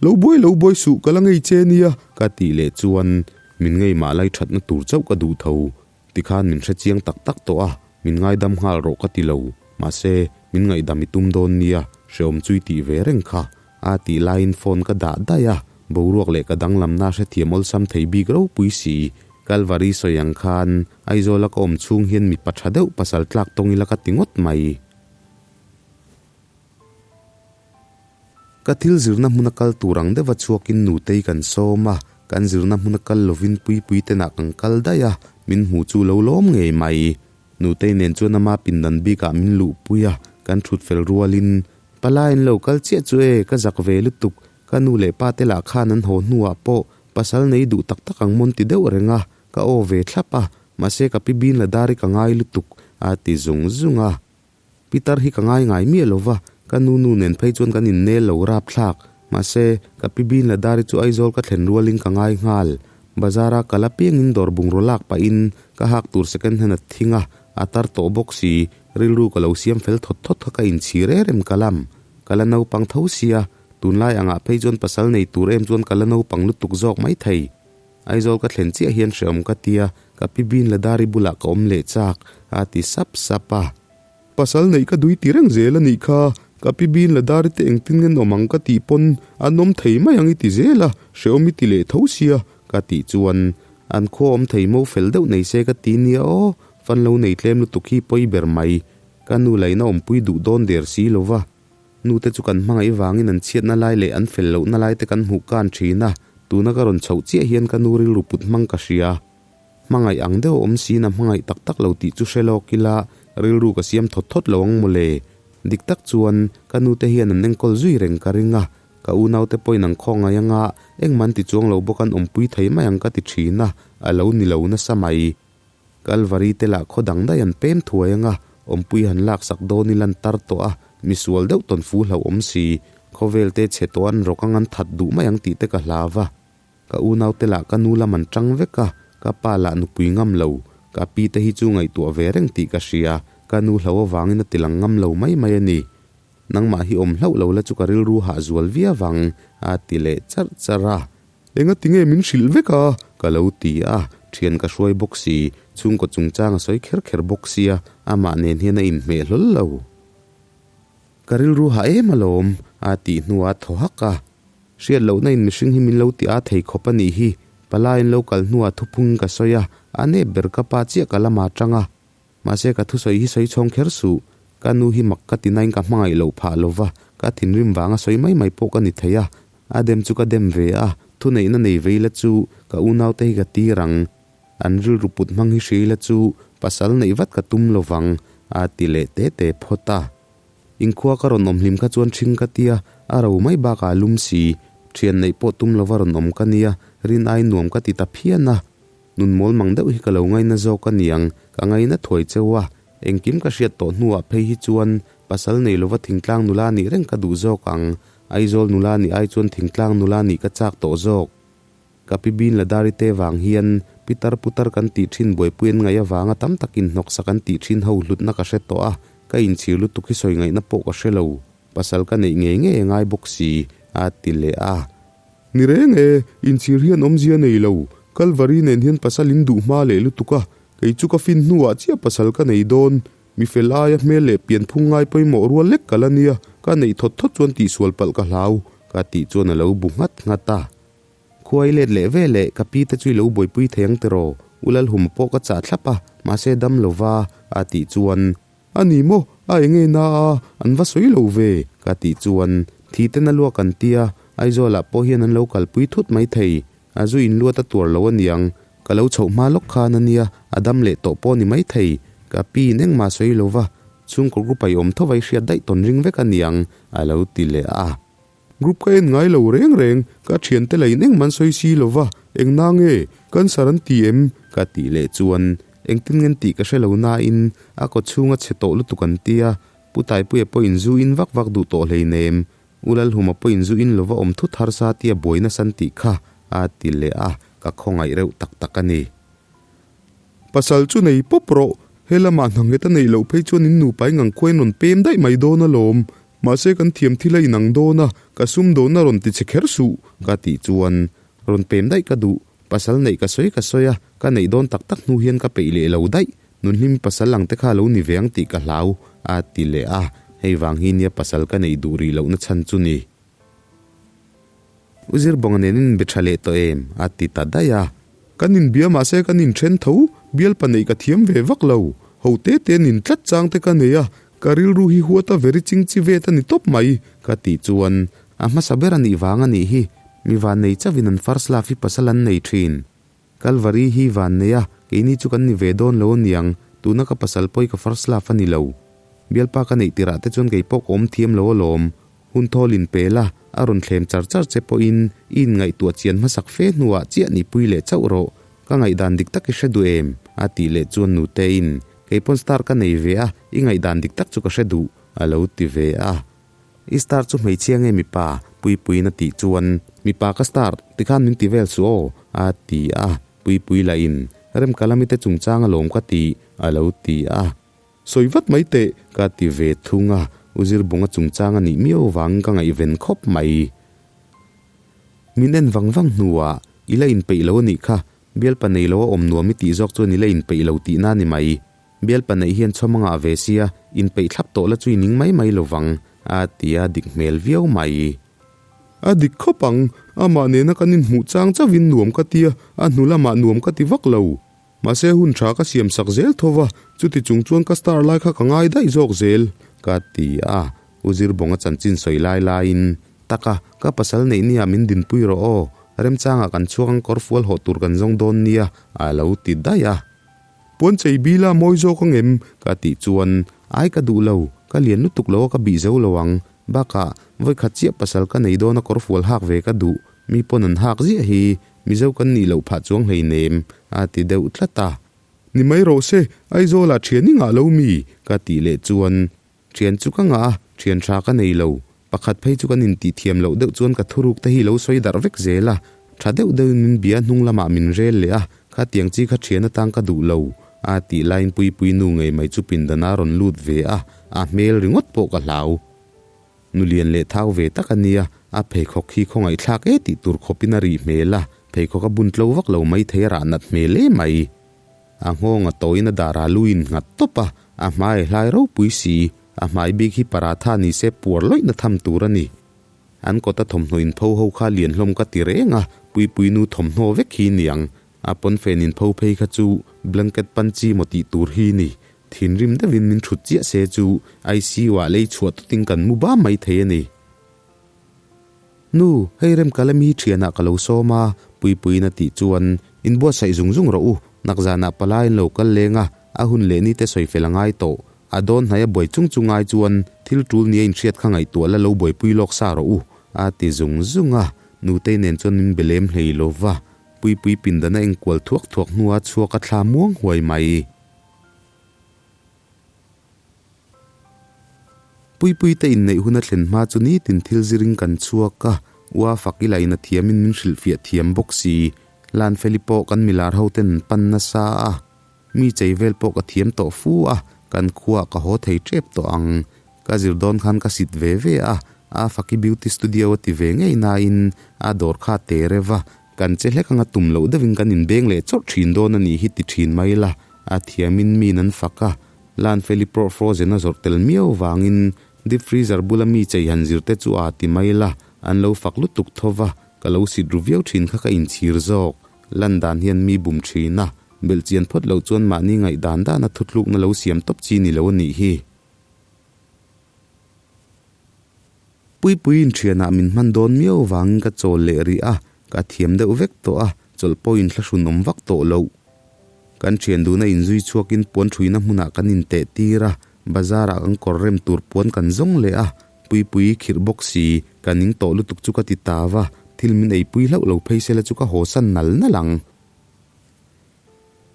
Lo buai lo buai suh ka la ngei che nia, ka tih leh chuan min ngei mah lai thatna tur chauh ka duh tho. Tikhan min hre chiang tak tak tawh a, min ngaidam nghal rawh ka ti lo, mahse, min ngaihdam i tum dawn nia, hreawm chu i tih ve reng kha, a tih laiin phone ka dah daih a, boruak leh ka danglamna hrethiam awlsam thei bik ropui si. Kalvari sawi ang khan Aizawla ka awm chhung hian mipa tha deuh pasal tlak tawng ila ka ti ngawt mai. Ka thil zirna hmuna kal tur ang deuha chhuakin nutei kan sawm a, kan zirna hmuna kal lovin Puipui tenah kan kal daih a, min hmu chu lo lawm ngei mai. Nutei nen chuan ama pindan bikah min luhpui a, kan thut fel rualin, Palai an lo kal chiah chu e, ka zak ve lutuk, ka nu leh pa te lah khan an haw hnuah pawh pasal nei duh tak tak ang mawn ti deuh reng a, ka aw ve thlap a, mahse ka pi bin la dar i ka ngai lutuk, a ti zung zung a. Pitar hi ka ngai ngai miah lo va, ka nu nu nen phei chuan kan innel lo rapthlak. Mahse, ka pi bin la dari chu Aizawl ka thlen rualin ka ngai nghal. Bazar-a kal apiangin dawr bungraw lak pahin ka hak tur second hand a thing a, a tar tawh bawk si. Rilru ka lo siam fel thawt thawt kha ka inchhir em em ka lam. Ka la naupang tho sia, tunlai angah phei chuan pasal nei tur em chuan ka la naupang lutuk zawk mai thei. Aizawl ka thlen chiah hian hreawm ka tia, ka pi bin Ladari bulah ka awm leh chak, a ti sap sap a. Pasal neih ka dui ti reng zel a nih kha, ka pi bin Ladari te engtin nge nawm ang ka tih pawn an awm thei mai ang i ti zel a, hreawm i ti leh tho sia, ka tih chuan an khua awm thei mo fel deuh nei se ka ti nia aw, fan lo nei tlem lutuk hi pawi ber mai, ka nu laina awmpui duh dawn der si lo va. Nu te chu kan hmangaih vangin an chhiatna lai leh an fel lohna lai te kan hmuh kan thin a, tuna ka rawn chhoh chiah hian ka nu rilru put hmang ka hria. Hmangaih ang deuh a awm siin a hmangaih tak tak lo tih chu hre lawk ila, rilru ka siam thawt thawt lo ang mawle. Dik tak chuan ka nu te hian an enkawl zui reng ka ring a, ka unau te pawhin an khawngaih anga engmah an ti chuang lo bawk an awmpui thei mai ang ka ti thin a, a lo ni lo nasa mai. Kalvari te lah khaw dang daih an pem thuai anga, awmpui han laksak dawn ila an tar tawh a, misual deuh tawn fu hlauhawm si, khawvel te chhe tawh an rawk ang an that duh mai ang tih te ka hlau va. Ka unau te lah ka nu lam an tang vek a, ka pa lah nupui ngam lo, ka pi te hi chu ngaihtuah ve reng tih ka hria, ka nu hlau avangin a tilang ngam lo mai mai a ni. Nangmah hi awm hlauh lo la chu ka rilru hah zual viau ang, a ti leh charh charh a. Enga tinge min hrilh vek a? Ka lo ti a, thian ka hruai bawk si, chhungkaw chungchang a sawi kher kher bawk sia, amah nen hian a inhmeh hlawl lo. Ka rilru hah em alawm, a tih hnuah a thaw hak a. Hriat lohna in mihring hi min lo ti a thei khawp a nih hi, palaiin lo kal hnuah thuphungin ka sawi a, a nep ber ka pa chiah ka lamah atang a. Mahse ka thusawi hi sawi chhawng kher suh, ka nu hi mak ka ti nain ka hmangaih loh phah lo va, ka thinrim vanga sawi mai mai pawh ka ni thei a, a dem chu ka dem ve a, thuneihna nei vei la chu ka unaute hi ka tir ang, an rilru put hmang hi hria ila chu pasal neih vat ka tum lo vang, a ti leh te te phawt a. Inkhua ka rawn awm hlim kha chuan ṭhing ka tia, a ro mai bakah a lum si, ṭhian neih pawh tum lova rawn awm ka nia, rin ai nuam ka ti ta phian a. Nun mawl mang deuh hi ka lo ngaina zawk a niang, ka ngaina thuai cheu a, engkim ka hriat tawh hnuah phei hi chuan pasal nei lova thingtlang nula nih reng ka duh zawk ang, Aizawl nula nih ai chuan thingtlang nula nih ka chak tawh zawk. Ka pi bin Ladari te vang hian pitar putar kan tih thin buaipui an ngaih avanga tam takin hnawksak an tih thin ho hlutna ka hre tawh a, ka inchhir lutuk hi sawi ngaihna pawh ka hre lo, pasal ka neih ngei ngei a ngai bawk si, a ti leh a. Ni reng e, inchhir hian awmzia nei lo. Kalvari nen hian pasal in duh hma leh lutuk a, kei chu ka fin hnuah chiah pasal ka nei dawn. Mi fel aia hmel leh pianphung ngai pawimawh rual lek ka la nia, ka neih thawt thawt chuan tihsual palh ka hlau, ka tih chuan a lo bu nghat nghat a. Khuai let leh ve leh ka pi te chu i lo buaipui thei ang tiraw? U Lalhuma pawh ka chah thlap a, mahse dam lova, a tih chuan A ni maw? A enge na a, an va sawi lo ve? Ka tih chuan, thi ten a luak an tia, Aizawlah pawh hian an lo kalpui thut mai thei. A zu in luat a tuar lo aniang, ka lo chhoh hma lawk khan ania, a dam leh tawh pawh ni mai thei. Ka pi in engmah sawi lo va, chhungkaw group a i awm tho vai hriat daih tawn ring vek aniang, a lo ti leh a. Group ka en ngai lo reng reng, ka thiante la in engmah an sawi si lo va, eng na nge, cancer an ti em? Ka tih leh chuan engtin ngen tih ka hre lo nain a kaw chhunga chhe tawh lutuk an tia, Pu Taipuia pawh in zu in vak vak duh tawh hleinem, U Lalhuma pawh in zu in lova awm thut harsa tia buai nasan tih kha a ti leh a, ka khawngaih reuh tak tak a ni. Pasal chu nei pawp rawh, he lamah hna nghet a neih loh phei chuan in nupa eng ang khuain rawn pem daih mai dawn alawm. Mahse kan thiam thil a inang dawn a, ka sum dawn a rawn ti che kher suh. Ka tih chuan rawn pem daih ka duh, pasal neih ka sawi ka sawi a, ka neih dawn tak tak hnu hian ka peih leh lo daih, nunhlim pasal ang te kha lo ni ve ang tih ka hlau, a ti leh a, hei vang hi nia pasal ka neih duh rih lohna chhan chu ni. U Zirbawnga nen in be tha leh tawh em? a ti ta daih a. Kan inbia mahse kan inthen tho, bialpa neih ka thiam ve vak lo. Ho te te nin tlat chang te ka nei a, ka rilru hi huat a veri ching chi vet a ni tawp mai. Ka tih chuan a hmasa ber a nih vang a nih hi, mi vannei chauhin an first love hi pasal an nei thin. Kalvari hi vannei a, keini chu kan ni ve dawn lo aniang, tuna ka pasal pawh hi ka first love a ni lo. Bialpa ka neih tirah te chuan kei pawh ka awm thiam lo alawm. Hun thawl in pe la, a rawn thlem char char che pawhin i inngaihtuah chian hmasak fe hnuah chiah nihpui leh chauh rawh. Ka ngaihdan dik tak i hre duh em? a tih leh chuan Nuteiin. Kei pawn star ka nei ve a, i ngaihdan dik tak chu ka hre duh, a lo ti ve a. I star chu hmeichhia nge mipa? Puipuiin a tih chuan, Mipa ka star, tikhan min ti vel suh aw, a ti a. Puipui lahin, Remkalami te chungchang alawm ka ti, a lo ti a. Sawi vat mai teh, ka ti ve thung a. U Zirbunga chungchang a nih miau vangin ka ngaihven khawp mai. Min en vang vang hnuah, I la inpeih lo a nih kha, bialpa nei lo a awm nuam i tih zawk chuan i la inpeih lo tihna a ni mai. Bialpa neih hian chhawm a ngah ve sia, inpeih thlap tawh la chu i ning mai mai lo vang, a ti a dik hmel viau mai. A dik khawp ang, amah nena kan inhmuh chang chauhin nuam ka tia, a hnu lamah nuam ka ti vak lo. Mahse hun tha ka siam sak zel tho va, chuti chung chuan ka star lai kha ka ngai daih zawk zel, ka ti a. U Zirbawnga chanchin sawi lai laiin, Taka, ka pasal neih nia min dinpui rawh aw, remchangah kan chhuak ang kawr fual hawh tur kan zawng dawn nia, a lo ti daih a. Puan chei bila mawi zawk ang em? Ka tih chuan, Ai ka duh lo, ka lian lutuk lo a ka bih zo lo ang. Bakah, vawikhat chiah pasal ka nei dawn a kawr fual hak ve ka duh, mi pawn an hak ziah hi, Mizo kan nih loh phah chuang hleinem, a ti deuh tlat a. Ni mai rawh se, Aizawlah thian i ngah lo mi? Ka tih leh chuan, Thian chu ka ngah a, thian tha ka nei lo. Pakhat phei chu kan intih thiam loh deuh chuan ka thuruk te hi lo sawi darh vek zel a. Tha deuh deuhin min bia hnung lamah min rel leh a, khatiang chi kha thian atang ka duh lo, a tih laiin Puipui nu ngei mai chu pindan a rawn lut ve a, a hmel ringawt pawh ka hlau. Nu lian leh thau ve tak a nia, a pheikhawk hi khawngaihthlak e tih tur khawpin a rih hmel a, pheikhawk a bun tlo vak lo mai thei a rah nat hmel e mai. A nghawng a tawiin a dar a lu in nghat tawp a, a hmai hlai ropui si, a hmai bik hi paratha ni se puar lawihna tham tur a ni. An kawta thawmhnaw in pho ho kha lian hlawm ka ti reng a, Puipui nu thawmhnaw vek hi niang. A pawnfen in pho phei kha chu blanket pan chi maw tih tur hi ni. Thinrim deuhin min thut chiah se chu ICU ah lei chhuah tutin kan mu bam mai thei a ni. Nu, hei Remkalami thianah ka lo sawm a, Puipuiin a tih chuan, Inbuatsaih zung zung rawh u, nakzanah palai an lo kal leng a, a hun leh nite sawi fel a ngai tawh. A dawn hnaia buai chung chung ai chuan thil tul nia inhriat kha ngaihtuah la lo buaipui lawk sa rawh u, a ti zung zung a. Nutei nen chuan min be lem hlei lo va, Puipui pindan a engkual thuak thuak hnua chhuak a thla muang huai mai. Puipuite inneih hun a thlen hma chu nitin thil ziring kan chhuak a, ua fak ila in a thiamin min hrilhfiah thiam bawk si. Lanfeli pawh kan milar ho ten an pan nasa a, mi chei vel pawh ka thiam tawh fu a, kan khuaah ka haw thei tep tawh ang. Ka zir dawn khan ka sit ve ve a, a faki beauty studio a ti ve ngei nain a dawr kha te rev a, Kan che hlek anga tum loh deuhin kan inbeng leh chawrh thin dawn a nih hi ti thin mai la, a thiamin min an fak a, Lanfeli pawh frozen a zawrh tel miau vangin deep freezer bula mi chei han zir te chu aa ti mai la, an lo fak lutuk tho va, ka lo sit ru viau thin kha ka inchhir zawk. Lan dan hian mi bum thin a, belh chian phawt loh chuan mahni ngaihdan dana thutlukna lo siam tawp chi ni lo a nih hi. Puipuiin thianah min hman dawn miau vangin ka chawl leh rih a, ka thiam deuh vek tawh a, chawlh pawhin thlahrun awm vak tawh loh. Kan thian duhna inzui chhuakin puan thuina hmunah kan inteh tir a, bazarah kan kawr rem tur puan kan zawng leh a, Puipui khirh bawk si, ka ning tawh lutuk chu ka ti ta va, thil min eipui hlauh lo phei sela chu ka haw san nal nal ang.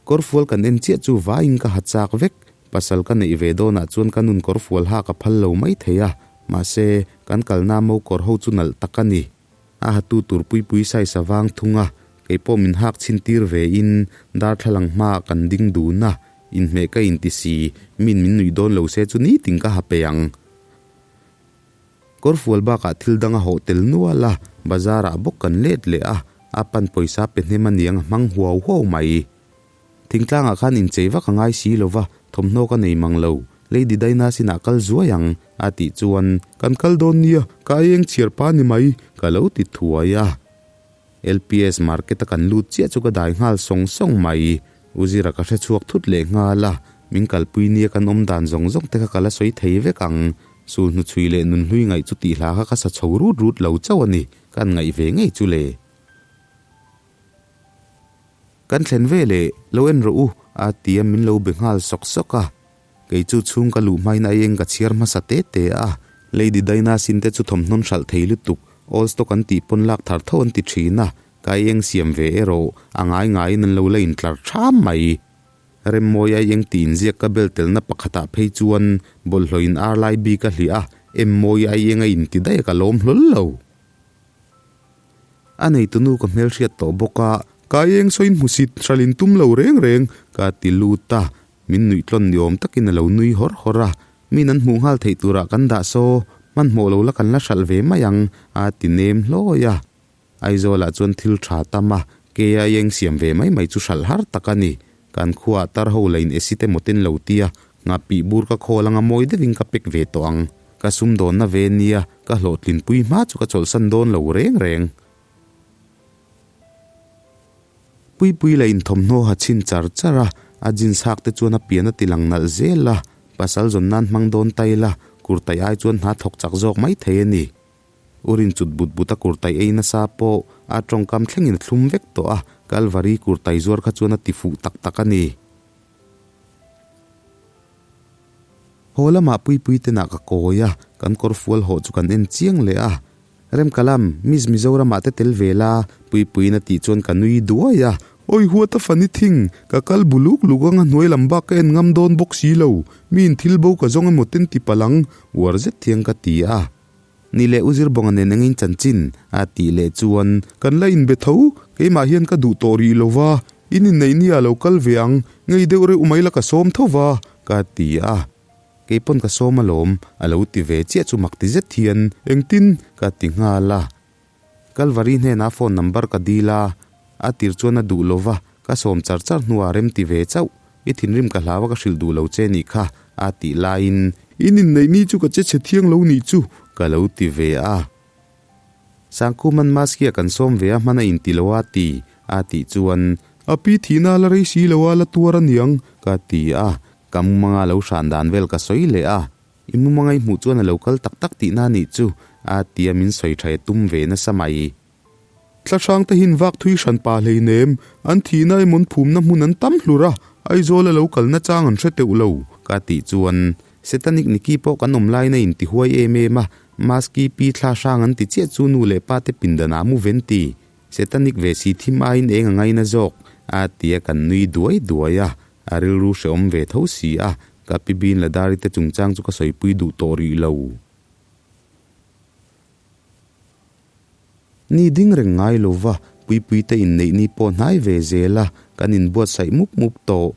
Kawrfual kan en chiah chu vaiin ka ha chak vek. Pasal ka neih ve dawnah chuan ka nun kawrfual ha ka phal lo mai thei a, mahse, kan kalna mo kawr ho chu nalh tak a ni. A hatu tur puipui size a vang thung a, kei pawh min hak chhin tir ve in darthlalang hmaah kan ding dun a, inhmeh ka inti si, min min nuih dawn lo se chu nitin ka ha pe ang. Kawrfual bakah thil dang a hawh tel nual a, bazar ah bawk kan let leh a, a pan pawisa pe hnem a niang a hmang huau huau mai. Thingtlang ah khan inchei vak a ngai si lo va, thawmhnaw ka nei mang lo, Lady Daina sinah kal zuai ang, a tih chuan, Kan kal dawn nia, ka aieng chhiar pa ni mai, ka lo ti thuai a. LPS market a kan lut chiah chu ka dai nghal sawng sawng mai. U Zira ka hre chhuak thut leh nghal a, min kalpui nia kan awm dan zawng zawng te kha ka la sawi thei vek ang. Sul hnuchhui leh nunhlui ngaih chu tih hla kha ka sa chho rut rut lo chauh a ni, ka han ngaih ve ngei chu le. Kan thlen ve leh, lo en rawh u, a ti a min lo be nghal sawk sawk a. Kei chu chhung ka luh hmain a eng ka chhiar hmasa te te a, Lady Daina sin te chu thawmhnawn hralh thei lutuk, all stock an tih pawn lak thar tho an ti thin a, ka eng siam ve erawh a ngai ngaiin an lo la intlar ṭham mai. Remmawi ai eng tih inziak ka bel telna pakhatah phei chuan bawlhhlawh in ar lai bik a hliah a, Emmawi ai eng a inti daih a ka lawm hlawl lo. A neitunu ka hmelhriat tawh bawk a, Ka eng sawiin hmusit hralin tum lo reng reng ka ti lut a, min nuih tlawn ni awm takin a lo nui hawr hawr a, min an hmuh nghal theih turah kan dah saw, hmanhmawh lo la kan la hralh ve mai ang a ti nem hlawi a. Aizawlah chuan thil tha tam a, keia eng siam ve mai mai chu hralh har tak a ni. Kan khuaah tar ho la in acid emaw ten lo tia, nghahpih bur ka khawl anga mawi deuhin ka pek ve tawh ang. Ka sumdawnna ve nia, ka hlawhtlinpui hma chu ka chawlhsan dawn lo reng reng. Puipui la inthawmhnaw ha chhin char char a, a jeans hak te chuan a pian a ti lang nalh zel a, pasal zawn nan hmang dawn ta ila, kurtai ai chuan hna thawk chak zawk mai thei a ni. U rin chut but but a kurtai ei nasa pawh a tawngkam thlengin a thlum vek tawh a, Kalvari kurtai zuar kha chuan a ti fuh tak tak a ni. Haw lamah Puipui tenah ka kawi a, kan kawr fual hawh chu kan en chiang leh a. Remkalam, Miss Mizoramah te tel ve la, Puipuiin a tih chuan ka nui duai a. Awi huat a fani thing, ka kal bu luk luk anga hnuai lam bak ka en ngam dawn bawk si lo, miin thil bo ka zawng emaw ten ti palh ang, uar zet thiang ka ti a. Ni leh U Zirbawnga nen engin chanchin a tih leh chuan. Kan la inbe tho, keimah hian ka duh tawh rih lo va, in inneih ni ah lo kal ve ang, ngei deuh reuh mai la ka sawm tho va, ka ti a. Kei pawn ka sawm alawm, a lo ti ve chiah chu mak ti zet hian. Engtin? ka ti nghal a. Kalvari hnenah phone number ka dil a, a tir chuan a duh lo va, ka sawm char char hnuah rem ti ve chauh. I thinrim ka hlau a ka hrilh duh lo che nih kha, a tih laiin. In inneih ni chu ka che chhe thiang lo nih chu, ka lo ti ve a. Sangkhuman Maski a kan sawm ve a hman a inti lo a ti, a tih chuan. A pi thihna a la rei si lo a, la tuar a niang, ka ti a. Ka mumanga lo hran dan vel ka sawi leh a. I mumanga i hmuh chuan a lo kal tak tak tihna a nih chu, a ti a min sawi tha e tum ve nasa mai. Thla hrang te hin vak thui hran pa hleinem, an thihna emaw an phumna hmun an tam hlur a, Aizawl a lo kalna chang an hre teuh lo. Ka tih chuan Setanic Niki pawh kan awm laiin a inti huai em em a, Maski pi thla hrang an ti chiah chu nu leh pa te pindan ah mu ven ti. Setanic ve si thim aiin eng a ngaina zawk, a ti a kan nui duai duai a, a rilru hrehawm ve tho si a, ka pi Bin Ladari te chungchang chu ka sawipui duh tawh rih lo. Ni ding reng ngai lo va, Puipuite inneih ni pawh hnai ve zel a, kan inbuatsaih mup mup tawh.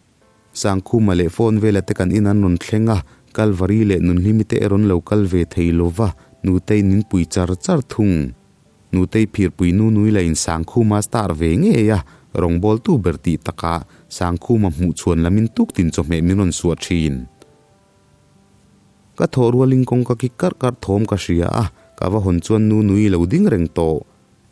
Sangkhuma leh phone vela te kan in an rawn thleng a, Kalvari leh Nunhlimi te erawn lo kal ve thei lo va, Nutei min pui char char thung. Nutei phirpui nu nui la in Sangkhuma star ve ngei a, rawngbawltu ber tih takah Sangkhuma hmuhchhuan lamin tuktin chawhmeh min rawn suah thin. Ka thawh rualin kawngka ki karh karh thawm ka hria a, ka va hawn chuan nu nui lo ding reng tawh.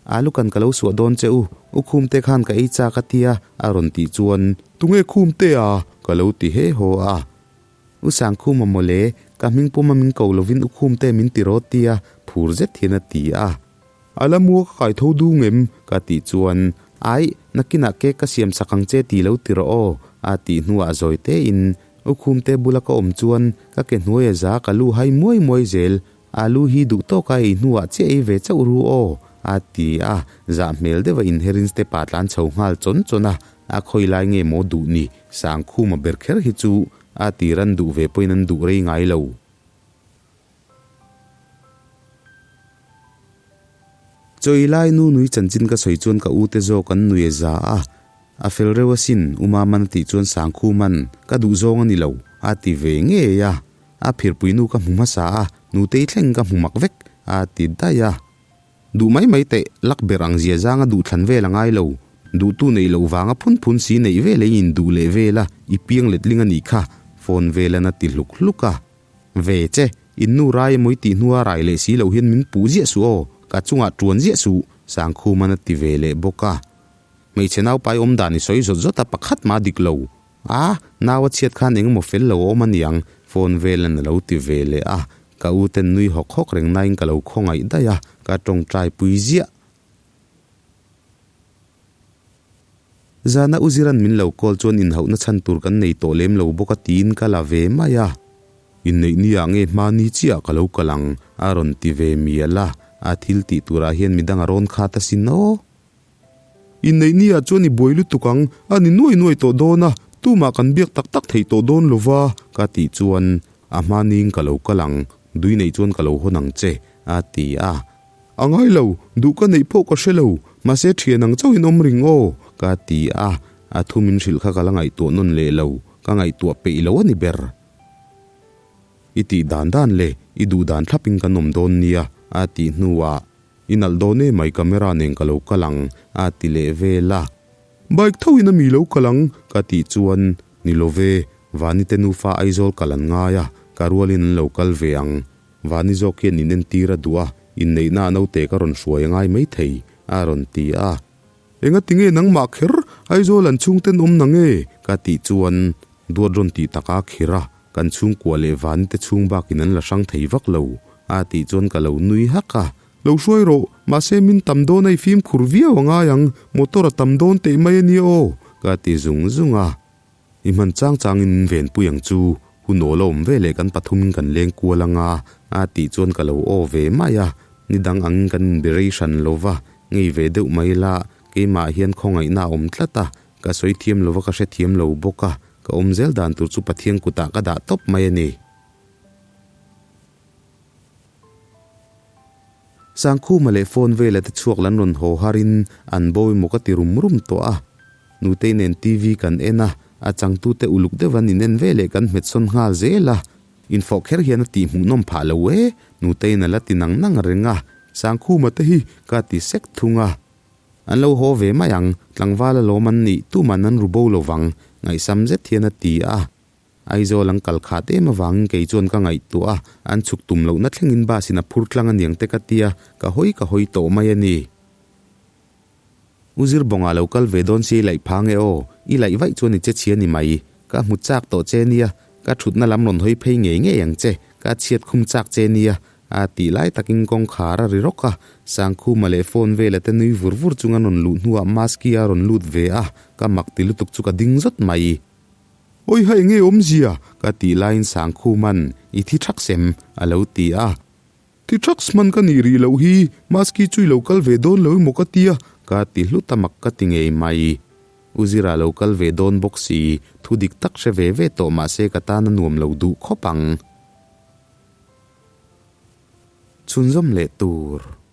Alu kan ka lo suah dawn che u, u Khumte khan ka ei chak a tia, a rawn tih chuan. Tunge Khumte a? Ka lo ti he haw a. U Sangkhuma mawle, ka hming puma min ko lovin u Khumte min ti rawt tia, phur zet hian a ti a. A la mua ka kai tho dung em? Ka tih chuan, Aih, nakinah cake ka siam sak ang che ti lo ti rawh aw, a tih hnuah zawi tein U Khumte bula ka awm chuan ka ke hnuai a za ka lu hai muai muai zel, alu hi duh tawka ei hnuah chiah ei ve chauh ru aw, a ti a, zah hmel deuha inherin step ah tlan chho nghal chawn chawn a, a khawi lai nge maw duh ni, Sangkhuma ber kher hi chu a tir an duh ve pawhin an duh rei ngai lo. Chawi lai nu nui chanchin ka sawi chuan ka u te zawk an nui a za a, a fel reuh asin, U Maman a tih chuan Sangkhuman ka duh zawng a ni lo, a ti ve ngei a, a phirpui nu ka hmu hmasa a, nutei thleng ka hmu mak vek, a ti daih a. Duh mai mai teh, lak ber ang zia zanga duh thlan vel a ngai lo, duhtu neih loh vanga phun phun si neih vel ei in duh leh vel a, i piang letling a nih kha, phone velan a ti hluk hluk a. Ve che, in nu rai emaw i tih hnua rai leh si loh hian min puh ziah suh aw, ka chungah ṭuan ziah suh, Sangkhuman a ti ve leh bawk a. Hmeichhe naupai awm dan i sawi zawt zawt a pakhat mah dik lo. A, nau a chhiat khan eng emaw fel lo a awm a niang, phone velan a lo ti ve leh a. Ka u ten nui hawk hawk reng nain ka lo khawngaih daih a, ka ṭawngṭai pui ziah. Zana u Ziran min lo call chuan inhauhna chhan tur kan nei tawh lem lo bawk a tiin ka la ve mai a. Inneih ni ah nge hma ni chiah ka lo kal ang a rawn ti ve mial a, a thil tih turah hian midang a rawn khat asin aw. Inneih ni ah chuan i buai lutuk ang a ni nuai nuai tawh dawn a, Tumah kan biak tak tak theih tawh dawn lo va, ka tih chuan a hmaning ka lo kal ang, dui neih chuan ka lo hawn ang che, a ti a. A ngai lo, duh ka neih pawh ka hre lo, mahse thian ang chauhin awm ring aw, ka ti a. A thu min hrilh kha ka la ngaihtuah nawn leh lo, ka ngaihtuah peih lo a ni ber. I tih dan dan leh i duh dan thlapin kan awm dawn nia, a tih hnuah, I nalh dawn em mai camera nen ka lo kal ang, a ti leh vel a. Bike thoin a mi lo kal ang, ka tih chuan, Ni lo ve, Vani te nufa Aizawl kal an ngai a, ka rualin an lo kal ve ang. Vani zawk hian in entir a duh a, inneihna a naute ka rawn hruai a ngai maithei, a rawn ti a. Engati nge nangmah kher Aizawl an chhungten awm na nge? Ka tih chuan duat rawn tih taka khir a, kan chhungkua leh Vani te chhung bakin an la hrang thei vak lo, a tih chuan ka lo nui hak a. Lo hruai rawh, mahse min tam dawn a i fimkhur viau a ngai ang, motor a tam dawn teh mai a nia aw, ka ti zung zung a. I hman chang changin min venpui ang chu, hun awl a awm ve leh kan pathumin kan leng kual anga a tih chuan ka lo aw ve mai a, ni dang angin kan inbe rei hran lo va, ngei ve deuh mai la, keimah hian khawngaihna a awm tlat a, ka sawi thiam lo va ka hrethiam lo bawk a, ka awm zel dan tur chu Pathian kutah ka dah tawp mai a ni. Sangkhuma leh phone vela te chhuak lan rawn haw harin an bo emaw ka ti rum rum tawh a. Nutei nen TV kan en a, a changtute uluk deuh an inen ve leh kan hmet sawn nghal zel a. Infawh kher hian a tih hmuhnawm phah lo e, Nuteiin a la ti nang nang reng a. Sangkhuma te hi ka ti sek thung a. An lo haw ve mai ang, tlangval alawm an nih, tuman an ru bo lo vang, ngaihsam zet hian a ti a. Aizawl an kal khat em avangin kei chuan ka ngaihtuah a, an chhuk tum lohna thlengin bus in a phur tlang aniang te ka tia, ka hawi ka hawi tawh mai a ni. U Zirbawngah lo kal ve dawn si i laih phang e aw, i laih vaih chuan i che chhia ni mai, ka hmu chak tawh che nia, ka thutna lam rawn hawi phei ngei ngei ang che, ka chhiat khum chak che nia, a tih lai takin kawngkhar a ri rawk a, Sangkhuma leh phone vela te nui vur vur chunga rawn luh hnuah Maski a rawn lut ve a, ka mak ti lutuk chu ka ding zawt mai. Awiha enge awmzia? Ka tih laiin Sangkhuman, I thi thak sem, a lo ti a. Thi thak hman ka nih rih loh hi, Maski chu i lo kal ve dawn lo emaw ka ti a. Ka ti hlut a mak ka ti ngei mai. U Zira lo kal ve dawn bawk si, thu dik tak hre ve ve tawh mahse ka tan a nuam lo duh khawp ang. Chhunzawm leh tur.